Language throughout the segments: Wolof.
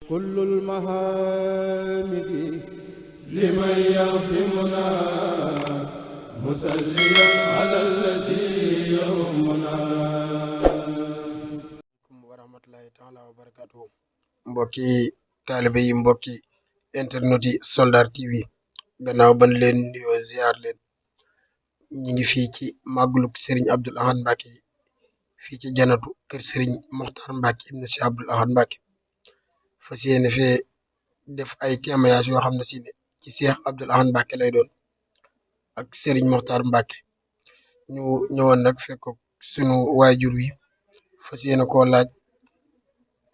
كل المحامد لمن يعصمنا مسليا على الذي يرمنا wa rahmatullahi taala wa barakatuhu mbokki taalibe yi mbokki internet yi Soldar TV gannaaw ban leen nuyoo ziar leen ñi ngi fii ci màggalug Serigne Abdoul Ahad Mbacké ji fii ci janatu kër Serigne Mokhtar Mbacké ibn Cheikh Abdoul Ahad Mbacké fas yéene fee def ay témoignage yoo xam ne si ne ci Cheikh Abdoul Ahad Mbacké lay doon ak Serigne Mokhtar Mbacké ñu ñëwoon nag fekk ko sunu waajur wi fas yéene koo laaj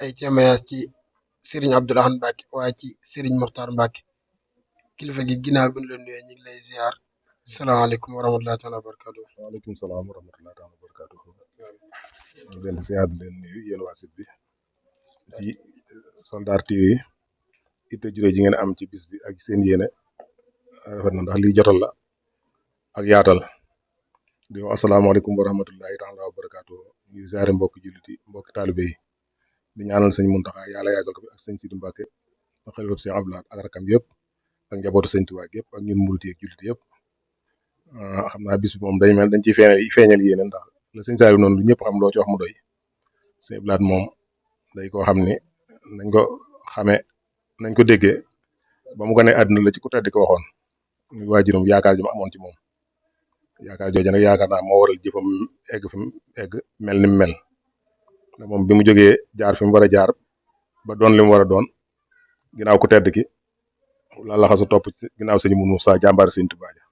ay témoignage ci Serigne Abdoul Ahad Mbacké waaye ci Serigne Mokhtar Mbacké kilifa gi ginnaaw bi ñu la nuyee ñu ngi lay ziar salaamaaleykum wa rahmatullahi taala wa barakatuh. waaleykum salaam wa rahmatullahi taala wa barakatuh. ñu leen di ziar di leen nuyu yéen waa site bi ci Soldar TV itte jure ji ngeen am ci bis bi ak seen yéene rafet na ndax lii jotal la ak yaatal di wax asalaamaaleykum wa rahmatullahi taala wa barakatuh. ñu ziare mbokki julliti mbokki taalibe yi di ñaanal sëñ Muntaxa yàlla yàggal ko fi ak sëñ Sidi Mbàkke ak xalifa Cheikh Abdoul Ahad ak rakam yëpp ak njabootu sëñ Tuubaa yëpp ak ñun murit yi ak julliti yëpp. xam naa bis bi moom day mel dañ ciy feeñal yéene ndax la sëñ Saliou noonu lu ñëpp xam loo ci wax mu doy sëñ Abdoul Ahad moom day koo xam ni nañ ko xamee nañ ko déggee ba mu gane àdduna la ci ku tedd ko waxoon muy waajuram yaakaar ji ma amoon ci moom yaakaar jooju nag yaakaar naa moo waral jëfam egg fi mu egg mel ni mu mel moom bi mu jógee jaar fi mu war a jaar ba doon li mu war a doon ginnaaw ku tedd ki la laxasu topp ci ginnaaw sëñ Mourou Moussa jàmbaar sëñ Tuubaa ja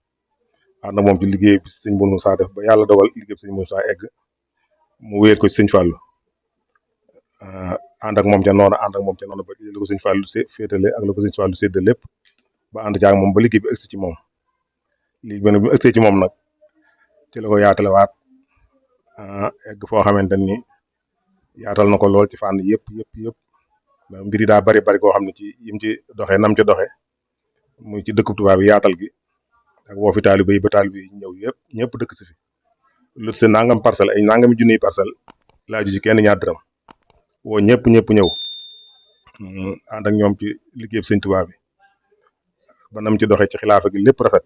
ànd ak moom ci liggéey bi sëñ Mourou Moussa def ba yàlla dogal liggéey bi sëñ Mourou Moussa egg mu wéer ko ci sëñ Fallou ànd ak moom ca noonu ba la ko sëñ Fallou féetale ak la ko sëñ Fallou séddale lépp ba ànd caag moom ba liggéey bi egsi ci moom léegi bi mu egsee ci moom nag ci la ko yaatalewaat egg foo xamante ni yaatal na ko lool ci fànn yëpp mbir yi daa bari koo xam ne ci yim ci doxee nam ci doxee muy ci dëkk tubaab bi yaatal gi ak woo fi taalibe yi ba taalibe yi ñëw yëpp ñëpp dëkk si fi lu seen nangam parcelle ay nangami junniy parcelle laaju ci kenn ñaar dërëm woo ñëpp ñëw ànd ak ñoom ci liggéey sëñ Tuubaa bi ba nam ci doxee ci xilaafa gi lépp rafet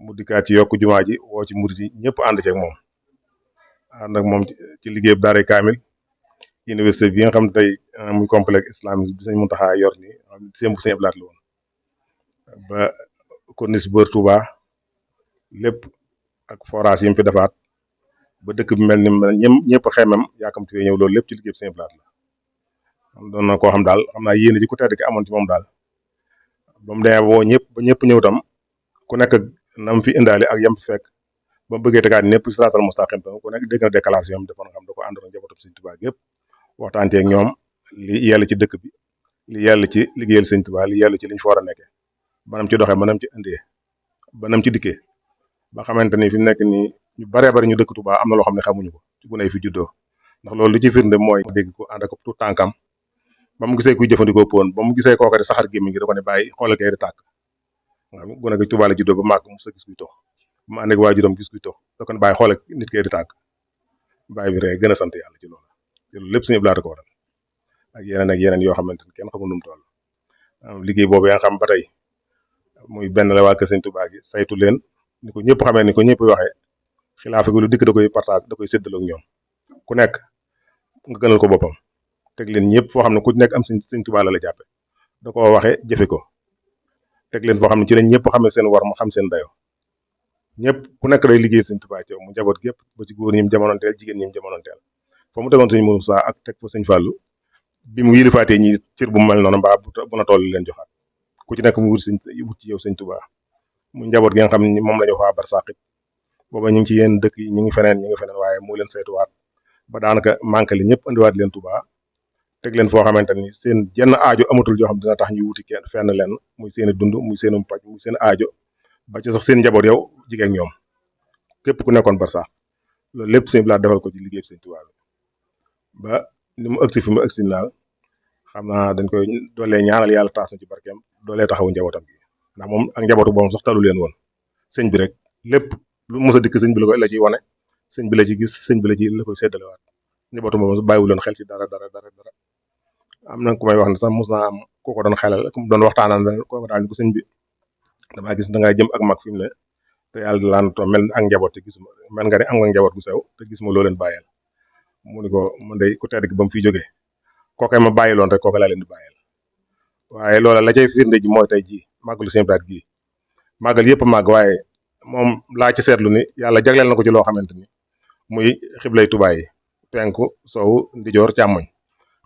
mu dikkaat ci yokk jumaa ji woo ci murid yi ñëpp ànd ceeg moom ànd ak moom ci liggéey bu daaray kaamil université bi nga xam ne tey muy complexe islamique bi sëñ Muntaxa yor ni sëñ bu sëñ Abdoul Ahad la woon ba corniche bër Touba lépp ak forage yi mu fi defaat ba dëkk bi mel ni ñëpp xemem yaakamti fee ñëw loolu lépp ci liggéey bi sëñ Abdoul Ahad la doon na koo xam daal xam naa yéene ci ku tedd ki amoon ci moom daal ba mu demee woo ñëpp ba ñëpp ñëw tam ku nekk nam fi indaale ak yam fi fekk ba mu bëggee tegaat ñëpp siraatal mustaqim tam ku nekk dégg na déclaration yam defoon xam da ko àndoon njabootam sëñ Tuubaa gépp waxtaan ceeg ñoom li yàlla ci dëkk bi li yàlla ci liggéeyal sëñ Tuubaa li yàlla ci liñ fa war a nekkee banam ci doxee banam ci indee banam ci dikkee ba xamante ni fi mu nekk nii ñu baree bari ñu dëkk Tuubaa am na loo xam ne xamuñu ko ci gune yi fi juddoo ndax loolu li ci firnde mooy dégg ko ànd ak tout tànkam ba mu gisee kuy jëfandikoo poon ba mu gisee kooka di saxar gémmiñ gi da ko ne bàyyi xoolal kay di tàkk waaw gune gi Tuubaa la juddoo ba màgg mu sa gis kuy tox ba mu ànd ak waajuram gis kuy tox da ko ne bàyyi xoolal nit kay di tàkk bàyyi bi rek gën a sant yàlla ci loolu te loolu lépp suñu blaata ko waral ak yeneen yoo xamante ni kenn xamul nu mu toll liggéey boobu yaa nga xam ba tey muy benn la waa kër sëñ Tuubaa gi saytu leen ni ko ñëpp xamee ni ko ñëpp waxee xilaafa gi lu dikk da koy partage da koy séddaloo ak ñoom ku nekk nga gënal ko boppam teg leen ñëpp foo xam ne ku nekk am sëñ Tuubaa la jàppe da koo waxee jëfe ko teg leen foo xam ne ci lañ ñëpp xamee seen war ma xam seen dayo ñëpp ku nekk day liggéey sëñ Tuubaa ci mu njaboot gépp ba ci góor ñim jamonoonteel jigéen ñim jamonoonteel fa mu tegoon sëñ Moussa ak teg fa sëñ Fallou bi mu yilifaatee ñi cër bu mu mel noonu mbaa bu na toll leen joxaat ku ci nekk mu wut ci yow sëñ Tuubaa mu njaboot gi nga xam ne moom la ñu wax waa barsàqit booba ñu ngi ci yenn dëkk yi ñu ngi feneen waaye moo leen saytuwaat ba daanaka manqué li ñëpp andiwaat leen Tuubaa teg leen foo xamante ni seen jenn aajo amatul yoo xam dina tax ñu wuti kenn fenn leen muy seen dund muy seenum paj muy seen aajo ba ci sax seen njaboot yow jigéen ñoom képp ku nekkoon barsàq loolu lépp sëñ Abdoul Ahad defal ko ci liggéey sëñ Tuubaa ba ni mu ëgsi fi mu ëgsi naal xam naa dañ koy doolee ñaanal yàlla taas na ci barkeem doolee taxawu njabootam gi ndax moom ak njabootu boom sax talu leen woon sëñ bi rek lépp lu mos a dikk sëñ bi la ciy wane sëñ bi la ci gis sëñ bi la koy séddalewaat njabootu moom bàyyiwu leen xel ci dara am na ku may wax ne sax mos naa am ku ko doon xelal ku mu doon waxtaanal ne kooku daal ni ko sëñ bi damaa gis da ngaa jëm ak mag fi mu ne te yàlla di laan mel ak njaboot te gisuma mel nga ne am nga njaboot gu sew te gisuma loo leen bàyyeel mu ni ko man day ku tedd gi ba mu fiy jógee kooke ma bàyyiloon rek kooke laa leen di bàyyeel waaye loola la cay firnde ji mooy tey jii màggalu Sëñ Abdou Lahad gii màggal yëpp màgg waaye moom laa ci seetlu ni yàlla jagleel na ko ci loo xamante ni muy xiblay Tuubaa yi penku sowu ndijoor càmmoñ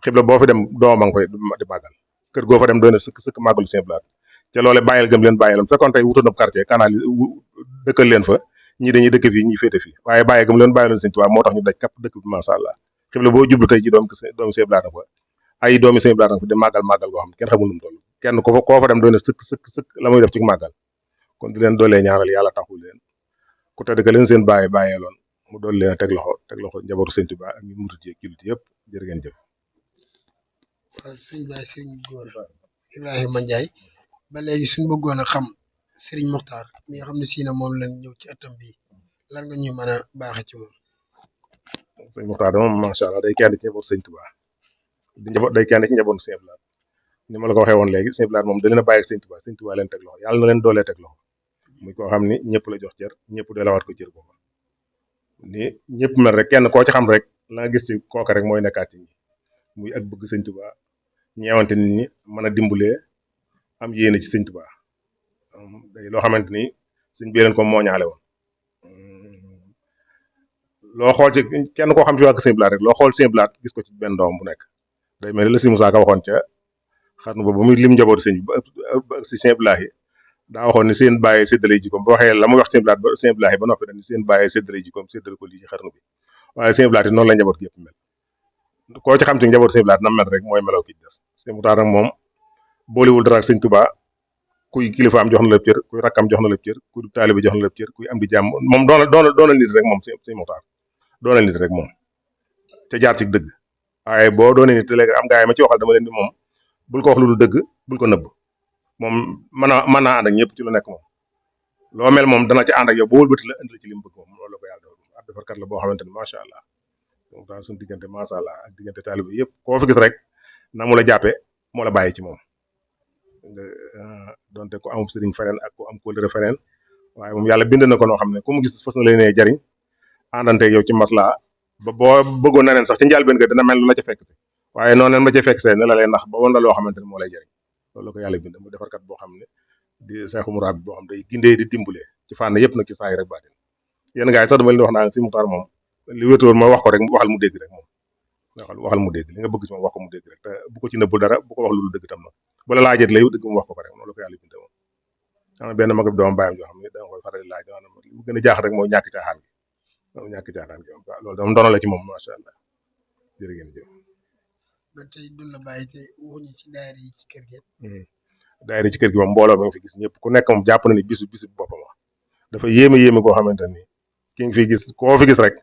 xibla boo fi dem doomam a ngi koy di màggal kër goo fa dem doy na sëkk sëkk màggalu Sëñ Abdou Lahad te loole bàyyil gëm leen bàyyilam fekkoon tey wutoon ab quartier canal dëkkal leen fa ñii dañuy dëkk fii ñii féete fii waaye bàyyi gëm leen bàyyiloon Sëñ Tuubaa moo tax ñu daj kapp dëkk bi masha Allah xibla boo jublu tey ji doomu Sëñ Abdou Lahad fa ay doomi Sëñ Abdou Lahad fa di màggal goo xam ne kenn xamul nu mu toll kenn koo fa dem doy na sëkk la muy def ci màggal kon di leen doolee ñaanal yàlla taxul leen ku tedd ka leen seen bàyyeeloon mu dool leen a teg loxo njabootu Sëñ Tuubaa ak ñu murit yi jullit yëpp jërë ngeen jëf. waaw sëñ Baye sëriñ Góor Ibrahima Ndiaye ba léegi suñ bëggoon a xam sëriñ Mokhtar mi nga xam ne si na moom lañ ñëw ci atam bi lan nga ñu mën a baaxe ci moom. sëñ Mokhtar moom macha allah day kenn ci njabootu Sëñ Tuubaa day kenn ci njabootu Sëñ Abdou Lahad ni ma la ko waxee woon léegi Sëñ Abdou Lahad moom da leen a bàyyi ak Sëñ Tuubaa leen teg loxo yàlla na leen doolee teg loxo muy koo xam ni ñëpp la jox cër ñëpp delawaat ko cër boobu ni ñëpp mel rek kenn koo ci xam rek la nga gis ci kooka rek mooy nekkaat ci ñi muy ak bëgg Sëñ Tuubaa ñeewante nit ñi mën a dimbalee am yéene ci Sëñ Tuubaa day loo xamante ni sëñ bi leen ko mooñaale woon loo xool ci kenn koo xam ci waa Sëñ Abdou Lahad rek loo xool Sëñ Abdou Lahad gis ko ci benn doom bu nekk day mel ni la si Moussa Ka waxoon ca xarnu boobu ba muy lim njabooti sëñ bi ba si Sëñ Abdou Lahad daa waxoon ni seen bàyyee séddale jikkoom ba waxee la muy wax Sëñ Abdou Lahad ba Sëñ Abdou Lahad ba noppi dañ ni seen bàyyee séddale jikkoom séddale ko lii ci xarnu bi waaye Sëñ Abdou Lahad noonu la njaboot gi yëpp mel koo ci xam ci njaboot Sëñ Abdou Lahad na mel rek mooy melaw ki des Sëñ Mokhtar nag moom boolewul dara ak Sëñ Tuubaa kuy kilifaam jox na la cër kuy rakkam jox na la cër kuy taalibe jox na la cër kuy am di jàmm moom doonal nit rek moom Sëñ Mokhtar doonal nit rek moom ca jaar ci dëgg waaye boo doonee nit léegi am gaay ma ci waxal dama leen di moom bul ko wax lu dul dëgg bul ko nëbb moom mën naa ànd ak ñëpp ci lu nekk moom loo mel moom dana ci ànd ak yow ba wëlbati la indi la ci li mu bëgg moom loolu la ko yàlla defal ab defarkat la boo xamante ni macha allah moom daal suñu diggante macha allah ak diggante taalibe yëpp koo fi gis rek na mu la jàppee moo la bàyyi ci moom donte ko amub sëriñ feneen ak ko am kóllëre feneen waaye moom yàlla bind na ko noo xam ne ku mu gis fas na leen jariñ àndante yow ci maslaa ba boo bëggoon na leen sax ci njëlbéen ga dina mel lu la ca fekk si waaye noonu leen ma ca fekk see ne la lay nax ba woon la loo xamante ne moo lay jariñ loolu la ko yàlla bind mu defarkat boo xam ne di seexu muraab boo xam day gindee di dimbalee ci fànn yëpp nag ci saa yi rek baatin yéen gars yi sax dama leen di wax naa Sëñ Mokhtar moom li wétoon ma wax ko rek waxal mu dégg rek moom waxal mu dégg li nga bëgg ci moom wax ko mu dégg rek te bu ko ci nëbbu dara bu ko wax lu dëgg tam nag bu la laajee lay dëgg mu wax ko rek noonu la ko yàlla bindee moom am na benn mag bi doomam bàyyam joo xam ne da nga koy faral di laaj li mu gën a jaaxal rek mooy ñàkk caaxaan gi loolu dama doona la ci moom macha allah jërë ngeen jëf ba tey duñ la bàyyi te waxuñu ci daayira yi ci kër gi. daayira ci kër gi moom mbooloo ba nga fi gis ñëpp ku nekk moom jàpp na ni bisu boppam wax dafa yéeme koo xamante ni ki nga fi gis koo fi gis rek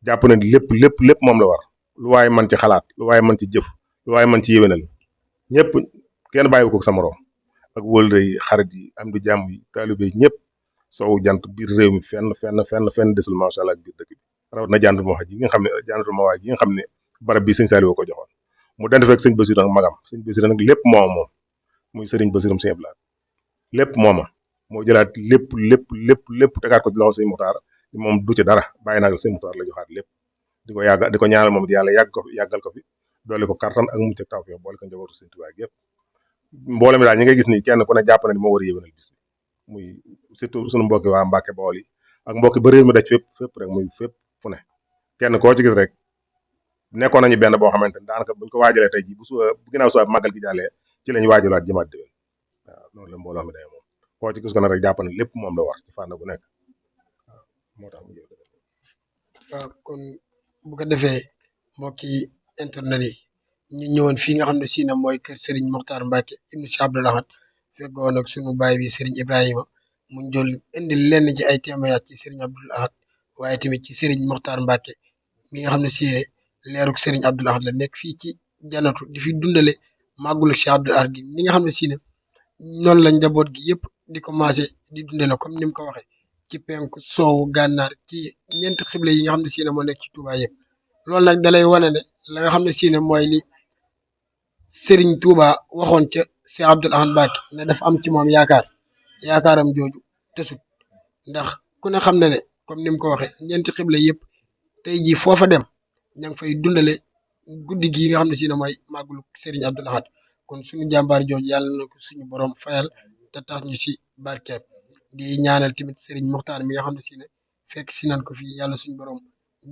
jàpp na ni lépp moom la war lu waaye man ci xalaat lu waaye man ci jëf lu waaye man ci yéwénal ñëpp kenn bàyyi ko sa morom ak wëlde yi xarit yi am di jàmm yi taalibe yi ñëpp soowu jant biir réew mi fenn desul macha allah ak biir dëkk bi rawat na jàndu ma wax ji nga xam ne jàndu ma waay ji nga xam ne barab bi sëñ Saliou ko joxoon mu dend fekk sëñ Bassirou nag magam sëñ Bassirou nag lépp moom muy sëriñ Bassirou Sëñ Abdou Lahad lépp mooma moo jëlaat lépp tegaat ko ci loxo Sëñ Mokhtar moom du ci dara bàyyi naa Sëñ Mokhtar la joxaat lépp di ko ñaanal moom di yàlla yàggal ko fi doole ko kartan ak mucc ak tawfeex boole ko njabootu Sëñ Tuubaa yëpp mbooloo mi daal ñi ngay gis nii kenn ku ne jàpp na ni moo war a yéwénal bis bi muy surtout suñu mbokki waa Mbàkke Bawol yi ak mbokki ba réew mi daj fépp rek muy fépp fu ne kenn koo ci gis rek nekkoon nañu benn boo xamante ni daanaka buñ ko waajalee tey ji bu ginnaaw suba màggal gi jàllee ci lañu waajalaat jëmaat déwén waaw loolu la mbooloo mi day moom koo ci gis ko ne rek jàpp na lépp moom la war ci fànn bu nekk waaw moo tax mu jël waaw kon bu ko defee mbokki internet yi ñu ñëwoon fii nga xam ne si na mooy kër Serigne Mokhtar Mbacke ibnu Cheikh Abdou Lahad fekkoon ak sunu baay bi Serigne Ibrahima mu jël indi lenn ci ay témoignage ci Serigne Abdou Lahad waaye tamit ci Serigne Mokhtar Mbacke mi nga xam ne si leeruk Serigne Abdou Lahad la nekk fii ci janatu di fi dundale màggul Cheikh Abdou Lahad gi ni nga xam ne si ne noonu lañ njaboot gi yëpp di commencé di dundale comme ni mu ko waxee ci penku soowu gànnaar ci ñeenti xible yi nga xam ne si ne moo nekk ci Touba yëpp loolu nag dalay wane ne la nga xam ne si ne mooy li Serigne Touba waxoon ca Cheikh Abdoul Ahad Mbacké ne dafa am ci moom yaakaaram jooju tesut ndax ku ne xam ne comme ni mu ko waxee ñeenti xibla yëpp tey jii foofa dem ña ngi fay dundale guddi gii nga xam ne si ne mooy màggalu Serigne Abdoul Ahad kon suñu jàmbaar jooju yàlla na ko suñu borom fayal te tax ñu si barkeeb di ñaanal tamit Serigne Mokhtar mi nga xam ne si ne fekk si nañ ko fii yàlla suñu borom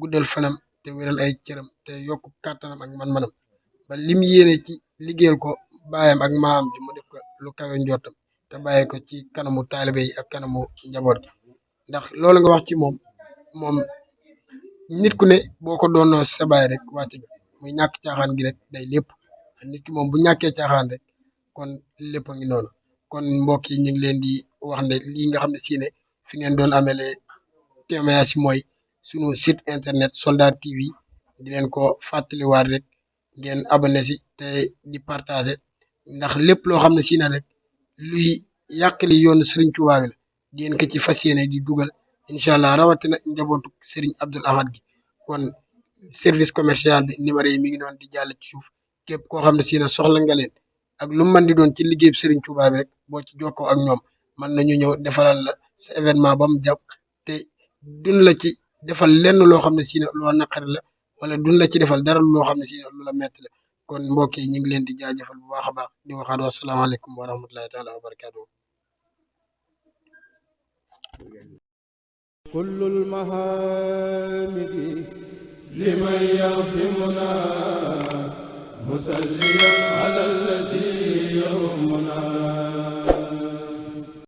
guddal fanam te wéral ay cëram te yokk kàttanam ak man-manam ba lim yéene ci liggéeyal ko baayam ak maam ji mu def ko lu kawe njortam te bàyyi ko ci kanamu taalibe yi ak kanamu njaboot gi ndax loolu nga wax ci moom nit ku ne boo ko doonoo sa baay rek wàcc nga muy ñàkk caaxaan gi rek day lépp nit ki moom bu ñàkkee caaxaan rek kon lépp a ngi noonu kon mbokk yi ñu ngi leen di wax ne lii nga xam ne si ne fi ngeen doon amele témoignage si mooy sunu site internet Soldar TV di leen ko fàttaliwaat rek ngeen abonné si te di partager ndax lépp loo xam ne si ne rek luy yàqali yoonu Serigne Touba bi la di ngeen ko ci fas yéene di dugal incha allah rawatina njabootu Serigne Abdoul Ahad gi kon service commercial bi numéro yi mi ngi doon di jàll ci suuf képp koo xam ne si ne soxla nga leen ak lu mën di doon ci liggéey Serigne Touba bi rek boo ci jokkoo ak ñoom mën nañu ñëw defaral la sa événement ba mu jàpp te duñ la ci defal lenn loo xam ne si ne loo naqari la wala duñ la ci defal dara loo xam ne si ne lu la metti la kon mbokk yi ñu ngi leen di jaajëfal bu baax a baax di waxaat wasalaamaaleykum wa rahmatullahi taala wa barakaatu. kullul mahamidi liman yasimuna musalliyan ala allazi yawmuna